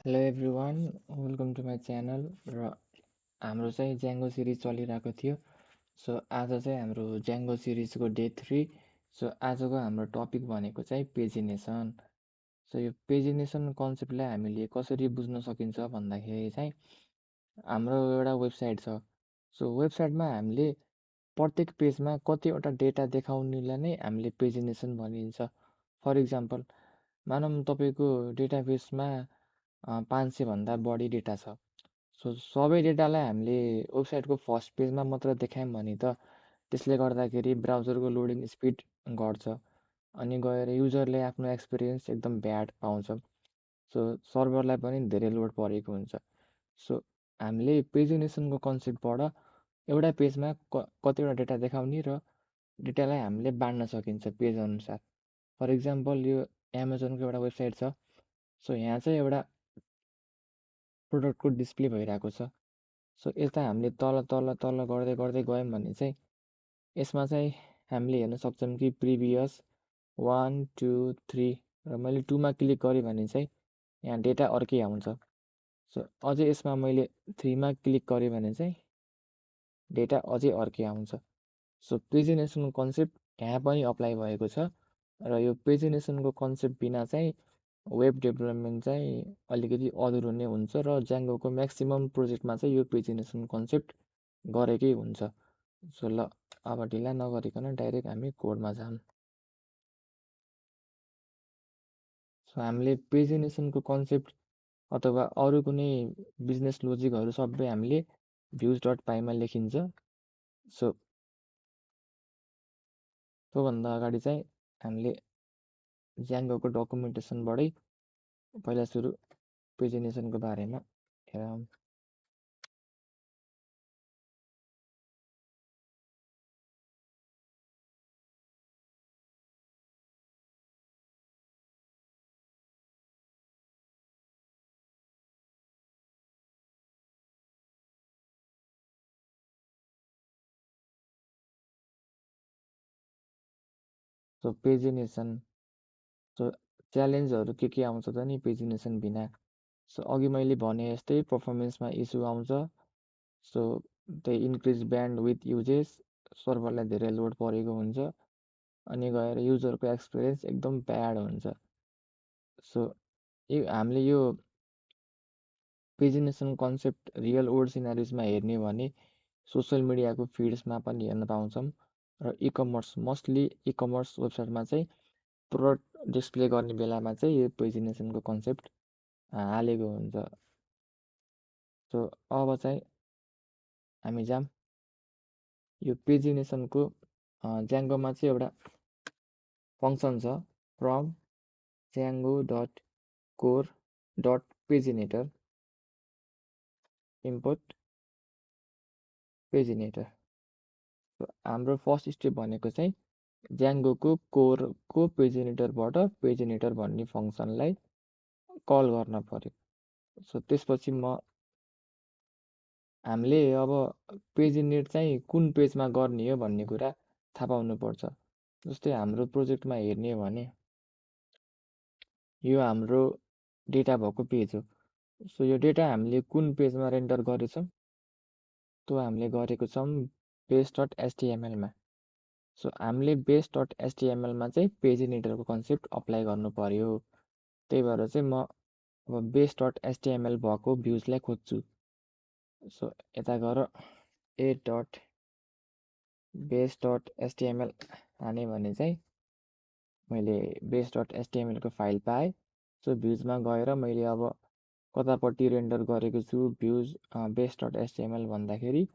Hello everyone, welcome to my channel. र हाम्रो चाहिँ ज्याङ्गो सिरिज चलिरहेको थियो। सो आज चाहिँ हाम्रो ज्याङ्गो सिरिजको डे 3। सो आजको हाम्रो टपिक भनेको चाहिँ पेजिनेसन। सो यो पेजिनेसन कन्सेप्टलाई हामीले कसरी बुझ्न सकिन्छ भन्दाखेरि चाहिँ हाम्रो एउटा वेबसाइट छ। सो वेबसाइटमा हामीले प्रत्येक पेजमा कतिवटा डेटा देखाउनेलाई नै हामीले पेजिनेसन भनिन्छ। फर इक्जाम्पल, मानौँ तपाईँको डेटाबेसमा 500 भन्दा बढी डेटा छ। सो सबै डेटालाई हामीले वेबसाइटको फर्स्ट पेजमा मात्र देखायौँ भने त त्यसले गर्दाखेरि ब्राउजरको लोडिङ स्पिड घट्छ अनि गएर युजरले आफ्नो एक्सपिरियन्स एकदम ब्याड पाउँछ। सो सर्भरलाई पनि धेरै लोड परेको हुन्छ। सो हामीले पेजिनेसनको कन्सेप्टबाट एउटा पेजमा कतिवटा डेटा देखाउने र डेटालाई हामीले बाँड्न सकिन्छ पेज अनुसार। फर इक्जाम्पल, यो एमाजोनको एउटा वेबसाइट छ। सो यहाँ चाहिँ एउटा प्रोडक्टको डिस्प्ले भइरहेको छ। सो यता हामीले तल तल तल गर्दै गर्दै गयौँ भने चाहिँ यसमा चाहिँ हामीले हेर्न सक्छौँ कि प्रिभियस 1 2 3 र मैले 2मा क्लिक गरेँ भने चाहिँ यहाँ डेटा अर्कै आउँछ। सो अझै यसमा मैले 3मा क्लिक गरेँ भने चाहिँ डेटा अझै अर्कै आउँछ। सो पेजिनेसनको कन्सेप्ट यहाँ पनि अप्लाई भएको छ र यो पेजिनेसनको कन्सेप्ट बिना चाहिँ वेब डेभलपमेन्ट चाहिँ अलिकति अधुरो नै हुन्छ र ज्याङ्गोको म्याक्सिमम् प्रोजेक्टमा चाहिँ यो पेजिनेसन कन्सेप्ट गरेकै हुन्छ। सो ल, अब ढिला नगरिकन डाइरेक्ट हामी कोडमा जाऊँ। सो हामीले पेजिनेसनको कन्सेप्ट अथवा अरू कुनै बिजनेस लोजिकहरू सबै हामीले भ्युज डट पाईमा लेखिन्छ। सो त्योभन्दा अगाडि चाहिँ हामीले ज्याङ्गोको डकुमेन्टेसनबाटै पहिला सुरु पेजिनेसनको बारेमा हेरौँ। सो पेजिनेसन, सो च्यालेन्जहरू के आउँछ त नि पेजिनेसन बिना। सो अघि मैले भने जस्तै पर्फर्मेन्समा इस्यु आउँछ। सो त्यही इन्क्रिज ब्यान्ड विथ युजेस, सर्भरलाई धेरै लोड परेको हुन्छ अनि गएर युजरको एक्सपिरियन्स एकदम ब्याड हुन्छ। सो हामीले यो पेजिनेसन कन्सेप्ट रियल वर्ल्ड सिनारिजमा हेर्ने भने सोसियल मिडियाको फिड्समा पनि हेर्न पाउँछौँ र इकमर्स, मोस्टली इकमर्स वेबसाइटमा चाहिँ प्रोडक्ट डिस्प्ले गर्ने बेलामा चाहिँ यो पेजिनेसनको कन्सेप्ट हालेको हुन्छ। सो अब चाहिँ हामी जाऊँ यो पेजिनेसनको ज्याङ्गोमा चाहिँ एउटा फङ्सन छ, from Django dot core dot paginator import paginator. हाम्रो फर्स्ट स्टेप भनेको चाहिँ ज्याङ्गोको कोरको पेजिनेटरबाट पेजिनेटर भन्ने फङ्सनलाई कल गर्न पर्यो। सो त्यसपछि हामीले अब पेजिनेट चाहिँ कुन पेजमा गर्ने हो भन्ने कुरा थाहा पाउनुपर्छ। जस्तै हाम्रो प्रोजेक्टमा हेर्ने हो भने यो हाम्रो डेटा भएको पेज हो। सो यो डेटा हामीले कुन पेजमा रेन्डर गरेछौँ, त्यो हामीले गरेको छौँ बेस डट एचटिएमएलमा। सो हामीले बेस डट एचटिएमएलमा चाहिँ पेजिनेटरको कन्सेप्ट अप्लाई गर्नु पर्यो। त्यही भएर चाहिँ म अब बेस डट एचटिएमएल भएको भ्युजलाई खोज्छु। सो यता गएर ए डट बेस डट एचटिएमएल हाने भने चाहिँ मैले बेस डट एचटिएमएलको फाइल पाएँ। सो भ्युजमा गएर मैले अब कतापट्टि रेन्डर गरेको छु भ्युज बेस डट एचटिएमएल भन्दाखेरि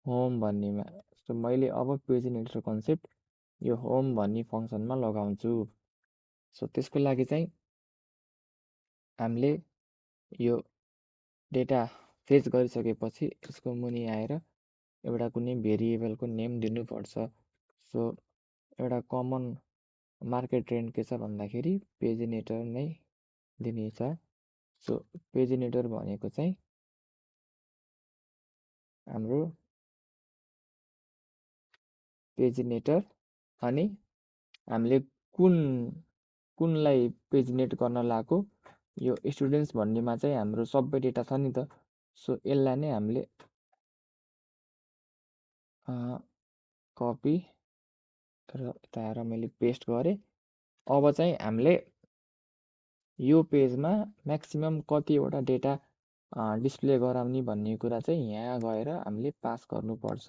होम भन्नेमा। सो मैले अब पेजिनेटर कन्सेप्ट यो होम भन्ने फङ्सनमा लगाउँछु। सो त्यसको लागि चाहिँ हामीले यो डेटा फेच गरिसकेपछि यसको मुनि आएर एउटा कुनै भेरिएबलको नेम दिनुपर्छ। सो एउटा कमन मार्केट ट्रेन्ड के छ भन्दाखेरि पेजिनेटर नै दिनेछ। सो पेजिनेटर भनेको चाहिँ हाम्रो पेजिनेटर अनि हामीले कुनलाई पेजिनेट गर्न लगाएको यो स्टुडेन्ट्स भन्नेमा चाहिँ हाम्रो सबै डेटा छ नि त। सो यसलाई नै हामीले कपी र यता आएर मैले पेस्ट गरेँ। अब चाहिँ हामीले यो पेजमा म्याक्सिमम कतिवटा डेटा डिस्प्ले गराउने भन्ने कुरा चाहिँ यहाँ गएर हामीले पास गर्नुपर्छ।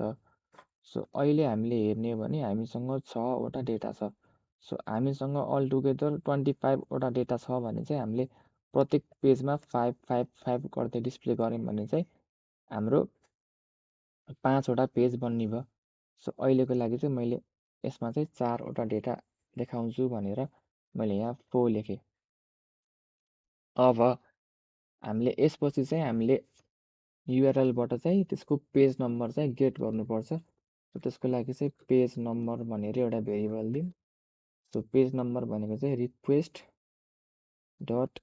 सो अहिले हामीले हेर्ने हो भने हामीसँग 6वटा डेटा छ। सो हामीसँग अल टुगेदर 25वटा डेटा छ भने चाहिँ हामीले प्रत्येक पेजमा 5 गर्दै डिस्प्ले गऱ्यौँ भने चाहिँ हाम्रो 5वटा पेज बन्ने भयो। सो अहिलेको लागि चाहिँ मैले यसमा चाहिँ 4वटा डेटा देखाउँछु भनेर मैले यहाँ 4 लेखेँ। अब हामीले यसपछि चाहिँ हामीले युआरएलबाट चाहिँ त्यसको पेज नम्बर चाहिँ गेट गर्नुपर्छ। सो त्यसको लागि चाहिँ पेज नम्बर भनेर एउटा भेरिएबल दिउँ। सो पेज नम्बर भनेको चाहिँ request dot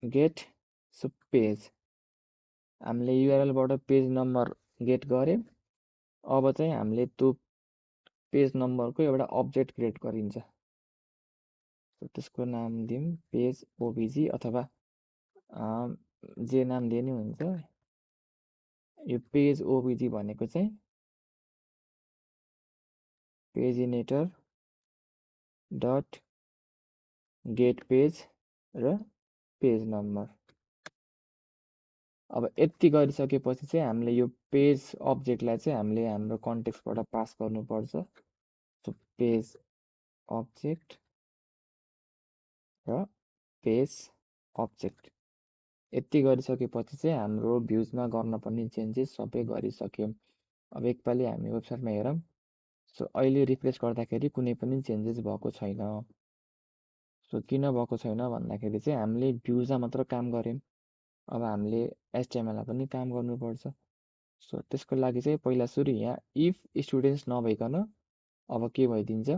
get so page. हामीले युआरएलबाट पेज नम्बर गेट गऱ्यौँ। अब चाहिँ हामीले त्यो पेज नम्बरको एउटा अब्जेक्ट क्रिएट गरिन्छ। सो त्यसको नाम दिउँ पेज ओबिजी अथवा जे नाम दिए नि हुन्छ। यो पेज ओबिजी भनेको चाहिँ पेजिनेटर डट गेट पेज र पेज नम्बर। अब यति गरिसकेपछि चाहिँ हामीले यो पेज अब्जेक्टलाई चाहिँ हामीले हाम्रो कन्टेक्स्टबाट पास गर्नुपर्छ। सो पेज अब्जेक्ट र पेज अब्जेक्ट यति गरिसकेपछि चाहिँ हाम्रो भ्युजमा गर्न पर्ने चेन्जेस सबै गरिसक्यौँ। अब एकपालि हामी वेबसाइटमा हेरौँ। सो अहिले रिफ्रेस गर्दाखेरि कुनै पनि चेन्जेस भएको छैन। सो किन भएको छैन भन्दाखेरि चाहिँ हामीले भ्युजमा मात्र काम गऱ्यौँ। अब हामीले एचटिएमएलमा पनि काम गर्नुपर्छ। सो त्यसको लागि चाहिँ पहिला सुरु यहाँ इफ स्टुडेन्ट्स नभइकन अब के भइदिन्छ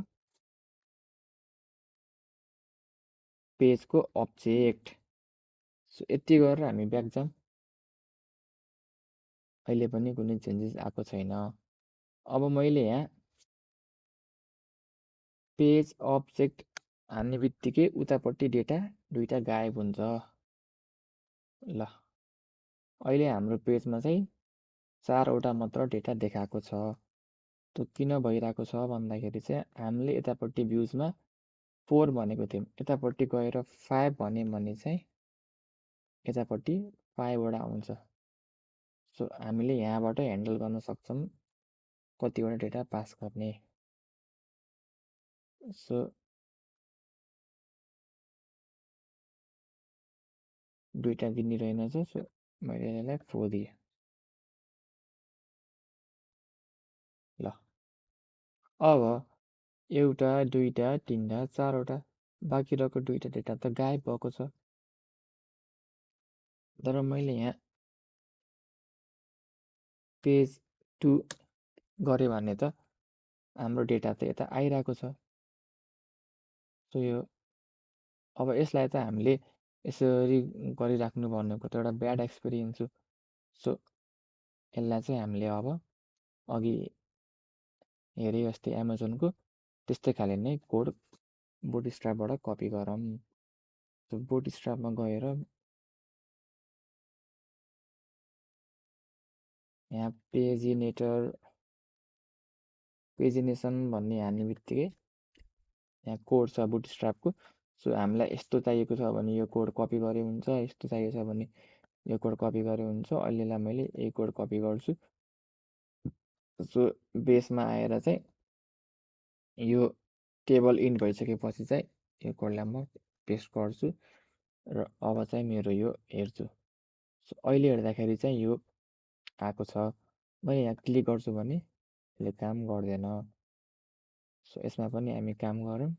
पेजको अब्जेक्ट। सो यति गरेर हामी ब्याक जाउँ। अहिले पनि कुनै चेन्जेस आएको छैन। अब मैले यहाँ पेज अब्जेक्ट हान्ने बित्तिकै उतापट्टि डेटा दुईटा गायब हुन्छ। ल अहिले हाम्रो पेजमा चाहिँ 4वटा मात्र डेटा देखाएको छ। त्यो किन भइरहेको छ भन्दाखेरि चाहिँ हामीले यतापट्टि भ्युजमा 4 भनेको थियौँ। यतापट्टि गएर 5 भन्यो भने चाहिँ यतापट्टि 5वटा आउँछ। सो हामीले यहाँबाट ह्यान्डल गर्न सक्छौँ कतिवटा डेटा पास गर्ने। सो दुईटा दिने रहेनछ। सो मैले यसलाई 4 दिएँ। ल अब एउटा दुईटा तिनवटा 4वटा बाँकी रहेको दुईटा डेटा त गायब भएको छ। तर मैले यहाँ पेज 2 गरेँ भने त हाम्रो डेटा त यता आइरहेको छ। सो यो अब यसलाई त हामीले यसरी गरिराख्नु भनेको त एउटा ब्याड एक्सपिरियन्स हो। सो यसलाई चाहिँ हामीले अब अघि हेरे अस्ति एमाजोनको त्यस्तै खाले नै कोड बुटस्ट्र्यापबाट कपी गरौँ। सो बुटस्ट्र्यापमा गएर यहाँ पेजिनेसन भन्ने हान्ने बित्तिकै यहाँ कोड छ बुटस्ट्र्यापको। सो हामीलाई यस्तो चाहिएको छ भने यो कोड कपी गरे हुन्छ, यस्तो चाहिएको छ भने यो कोड कपी गरे हुन्छ। अहिलेलाई मैले यही कोड कपी गर्छु। सो बेसमा आएर चाहिँ यो टेबल इन भइसकेपछि चाहिँ यो कोडलाई म पेस्ट गर्छु र अब चाहिँ मेरो यो हेर्छु। सो अहिले हेर्दाखेरि चाहिँ यो आएको छ। मैले यहाँ क्लिक गर्छु भने यसले काम गर्दैन। सो यसमा पनि हामी काम गरौँ।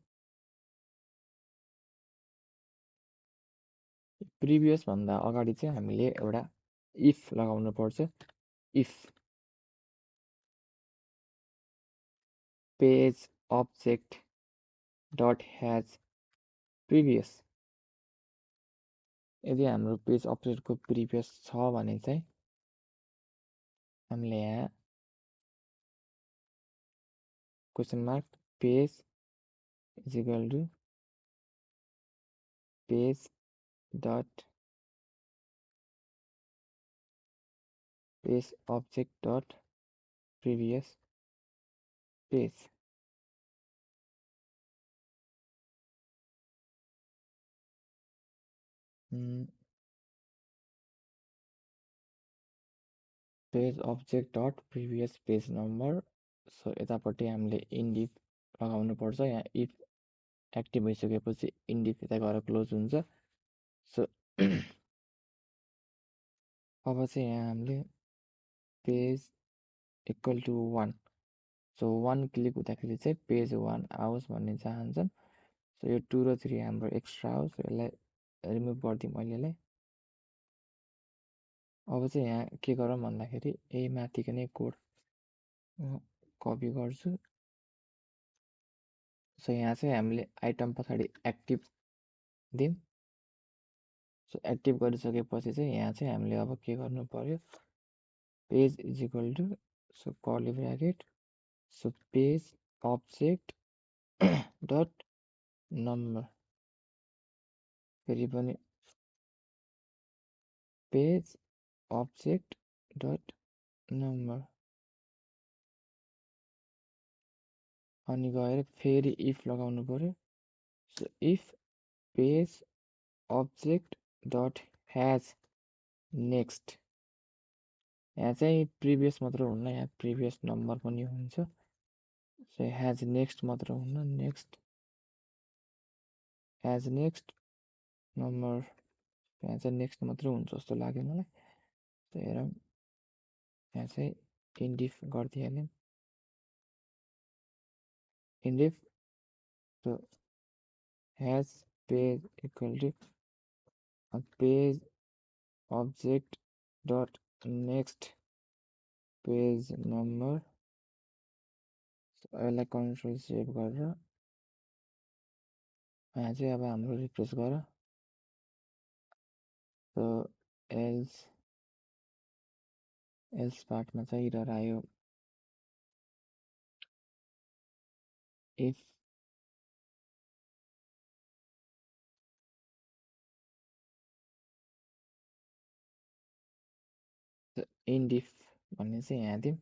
प्रिभियस भन्दा अगाडि चाहिँ हामीले एउटा इफ लगाउनु पर्छ। If page object dot has previous. यदि हाम्रो पेज अब्जेक्टको प्रिभियस छ भने चाहिँ हामीले यहाँ question mark page is equal to page dot page object dot previous page. Page object dot previous page number. So यतापट्टि हामीले इन्डिफ लगाउनु पर्छ. यहाँ इफ एक्टिभ भइसकेपछि इन्डिफ यता गएर क्लोज हुन्छ. सो अब चाहिँ यहाँ हामीले page equal to 1. So 1 click हुँदाखेरि चाहिँ पेज 1 आओस् भन्ने चाहन्छन्. सो यो 2 र 3 हाम्रो एक्स्ट्रा हो. सो यसलाई रिमुभ गरिदिउँ मैले यसलाई. अब चाहिँ यहाँ के गरौँ भन्दाखेरि यही माथिको नै कोड कपी गर्छु. सो यहाँ चाहिँ हामीले आइटम पछाडि एक्टिभ दिउँ. सो एक्टिभ गरिसकेपछि चाहिँ यहाँ चाहिँ हामीले अब के गर्नु पर्यो, page is equal to so curly bracket so page object dot number, फेरि पनि पेज अब्जेक्ट डट नम्बर, अनि गएर फेरि इफ लगाउनु पर्यो. So if page object dot has next, यहाँ चाहिँ प्रिभियस मात्र हुन्न, यहाँ प्रिभियस नम्बर पनि हुन्छ. सो ह्याज नेक्स्ट मात्र हुन्न, नेक्स्ट ह्याज नेक्स्ट नम्बर, यहाँ चाहिँ नेक्स्ट मात्र हुन्छ जस्तो लाग्यो मलाई. सो हेरौँ, यहाँ चाहिँ इन्डिफ गरिदिइहाल्यौँ. Endif so has page equal to page object dot next page number. यसलाई कन्ट्रोल सेभ गरेर यहाँ चाहिँ अब हाम्रो रिफ्रेस गर. सो एल्स पार्टमा चाहिँ इरर आयो. इफ इन्डिफ भन्ने चाहिँ यहाँ दिउँ.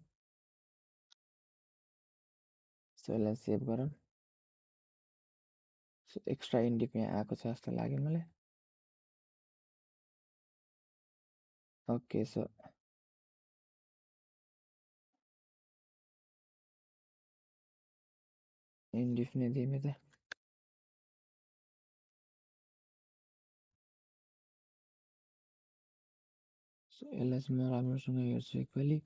सो यसलाई सेभ गरौँ. सो एक्स्ट्रा इन्डिफ यहाँ आएको छ जस्तो लाग्यो मलाई. ओके, सो इन्डिफ नै दिउँ त. सो यसलाई चाहिँ म राम्रोसँग हेर्छु एकपालि.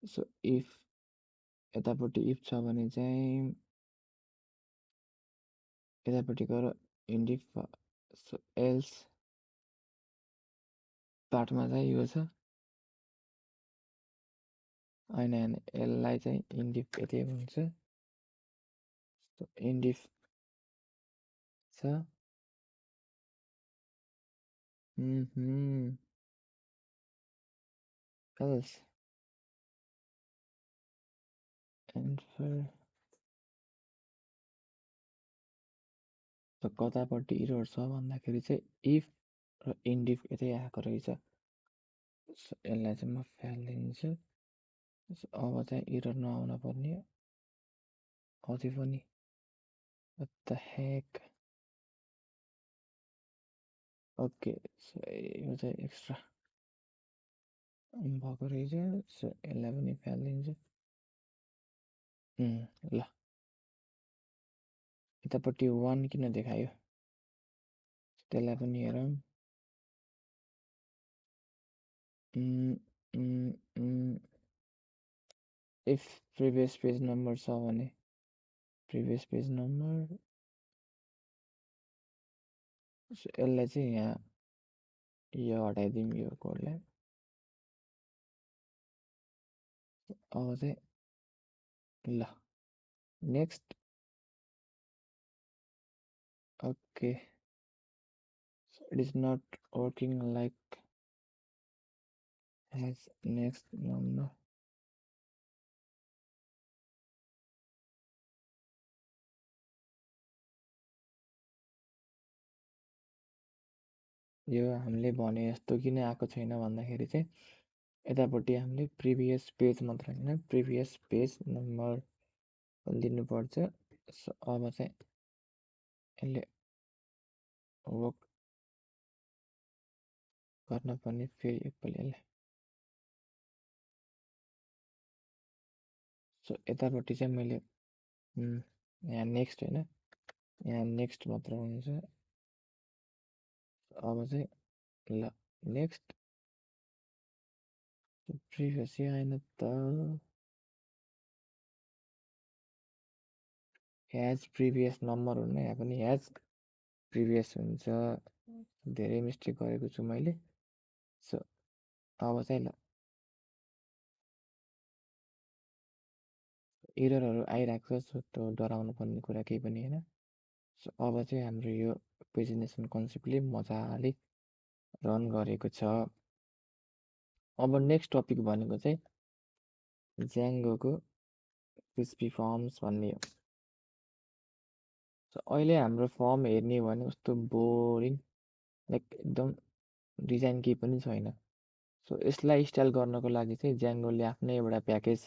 सो इफ यतापट्टि इफ छ भने चाहिँ यतापट्टि गएर इन्डिफ. सो एल्स पार्टमा चाहिँ यो छ, होइन यसलाई चाहिँ इन्डिफ यति हुन्छ. सो इन्डिफ छ. एल्स एन्ड त कतापट्टि इरर छ भन्दाखेरि चाहिँ इफ र इन्डिफ यतै आएको रहेछ. यसलाई चाहिँ म फालिदिन्छु. अब चाहिँ इरर नआउन पर्ने अझै पनि. What the heck? Okay, so यो चाहिँ एक्स्ट्रा भएको रहेछ. सो यसलाई पनि फालिदिन्छु. ल, यतापट्टि 1 किन देखायो त्यसलाई पनि हेरौँ. इफ प्रिभियस पेज नम्बर छ भने प्रिभियस पेज नम्बर. यसलाई चाहिँ यहाँ यो हटाइदिउँ यो कोडलाई. अब चाहिँ ल, next. Okay, it is not working like has next number. यो हामीले भने जस्तो किन आएको छैन भन्दाखेरि चाहिँ यतापट्टि हामीले प्रिभियस पेज मात्र होइन प्रिभियस पेज नम्बर दिनुपर्छ। सो अब चाहिँ यसले वर्क गर्न पर्ने फेरि एकपल्ट यसलाई। सो यतापट्टि चाहिँ मैले यहाँ नेक्स्ट होइन यहाँ नेक्स्ट मात्र हुन्छ। अब चाहिँ ल नेक्स्ट प्रिभियस आएन त ह्याज प्रिभियस नम्बर हुन्न यहाँ पनि ह्याज प्रिभियस हुन्छ। धेरै मिस्टेक गरेको छु मैले। सो अब चाहिँ ल एररहरू आइरहेको छ। सो त्यो डराउनु पर्ने कुरा केही पनि होइन। सो अब चाहिँ हाम्रो यो पेजिनेसन कन्सेप्टले मजाले रन गरेको छ। अब नेक्स्ट टपिक भनेको चाहिँ ज्याङ्गोको क्रिस्पी फर्म्स भन्ने हो। सो अहिले हाम्रो फर्म हेर्ने भने कस्तो बोरिङ लाइक एकदम डिजाइन केही पनि छैन। सो यसलाई स्टाइल गर्नको लागि चाहिँ ज्याङ्गोले आफ्नै एउटा प्याकेज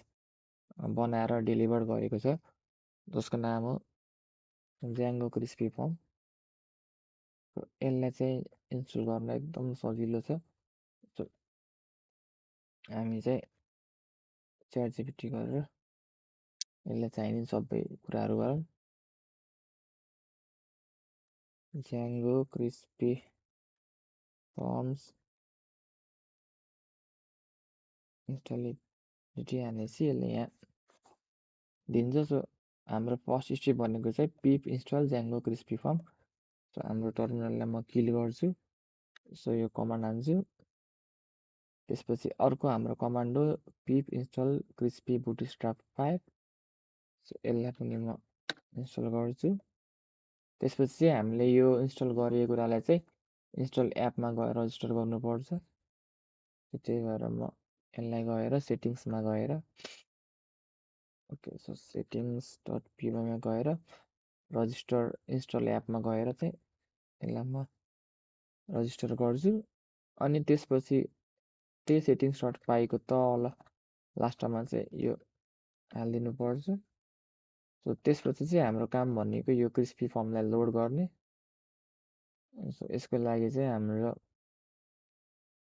बनाएर डेलिभर गरेको छ जसको नाम हो ज्याङ्गो क्रिस्पी फर्म। यसलाई चाहिँ इन्स्टल गर्न एकदम सजिलो छ। सो हामी चाहिँ च्याट जिपिटी गरेर यसलाई चाहिने सबै कुराहरू गरौँ। ज्याङ्गो क्रिस्पी फर्म्स इन्स्टलिटी हानेपछि यसले यहाँ दिन्छ। सो हाम्रो फर्स्ट स्टेप भनेको चाहिँ पिप इन्स्टल ज्याङ्गो क्रिस्पी फर्म। सो हाम्रो टर्मिनललाई म किल गर्छु। सो यो कमान्ड हान्छु। त्यसपछि अर्को हाम्रो कमान्ड हो पिप इन्स्टल क्रिस्पी बुटस्ट्र्याप 5। सो यसलाई पनि म इन्स्टल गर्छु। त्यसपछि चाहिँ हामीले यो इन्स्टल गरेको कुरालाई चाहिँ इन्स्टल एपमा गएर रजिस्टर गर्नुपर्छ। त्यही भएर म यसलाई गएर सेटिङ्समा गएर ओके सो सेटिङ्स डट पिवाईमा गएर रजिस्टर इन्स्टल एपमा गएर चाहिँ यसलाई म रजिस्टर गर्छु। अनि त्यसपछि त्यही सेटिङ्स डट पाईको तल लास्टमा चाहिँ यो हालिदिनु पर्छ। सो त्यसपछि चाहिँ हाम्रो काम भनेको यो क्रिस्पी फर्मलाई लोड गर्ने। सो यसको लागि चाहिँ हाम्रो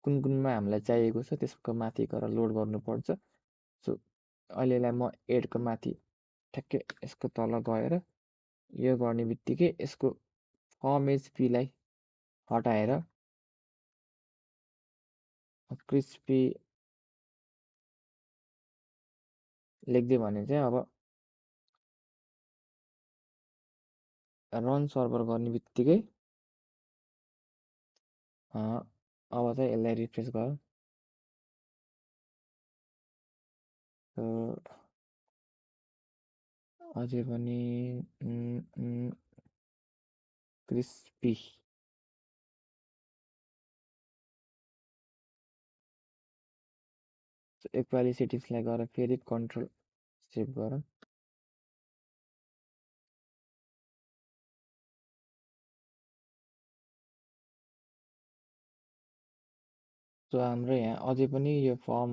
कुन कुनमा हामीलाई चाहिएको छ त्यसको माथि गएर लोड गर्नुपर्छ। सो अहिलेलाई म एडको माथि ठ्याक्कै यसको तल गएर यो गर्ने बित्तिकै यसको फर्म एचपीलाई हटाएर क्रिस्पी लेख्दै भने चाहिँ अब रन सर्भर गर्ने बित्तिकै अब चाहिँ यसलाई रिफ्रेस गरौँ। अझै पनि क्रिस्पी एकपालि सेटिङ्सलाई गएर फेरि कन्ट्रोल सेभ गरौँ। सो हाम्रो यहाँ अझै पनि यो फर्म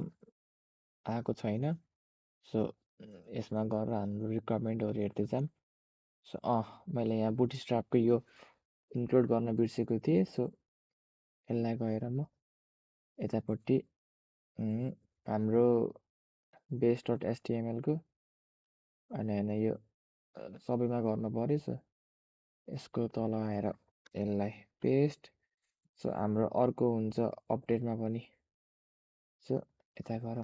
आएको छैन। सो यसमा गएर हाम्रो रिक्वायरमेन्टहरू हेर्दै जाऊँ। सो मैले यहाँ बुटस्ट्र्यापको यो इन्क्लुड गर्न बिर्सेको थिएँ। सो यसलाई गएर म यतापट्टि हाम्रो बेस डट एचटिएमएलको होइन यो सबैमा गर्नु पऱ्यो। सो यसको तल आएर यसलाई पेस्ट। सो हाम्रो अर्को हुन्छ अपडेटमा पनि। सो यता गर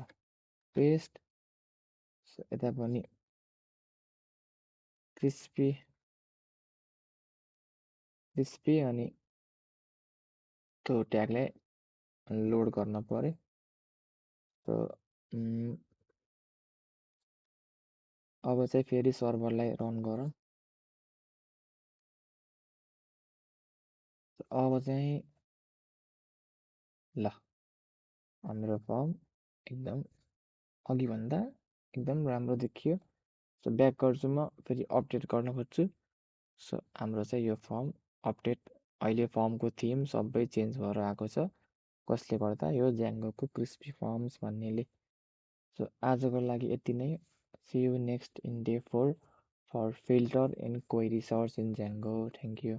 पेस्ट। सो यता पनि क्रिस्पी अनि त्यो ट्यागलाई लोड गर्न पऱ्यो। सो अब चाहिँ फेरि सर्भरलाई रन गरौँ। अब चाहिँ ल हाम्रो फर्म एकदम अघिभन्दा एकदम राम्रो देखियो। सो ब्याक गर्छु म फेरि अपडेट गर्न खोज्छु। सो हाम्रो चाहिँ यो फर्म अपडेट अहिले फर्मको थिम सबै चेन्ज भएर आएको छ, कसले गर्दा यो ज्याङ्गोको क्रिस्पी फर्म्स भन्नेले। सो आजको लागि यति नै। See you next in day 4 for filter and query search in Django. Thank you.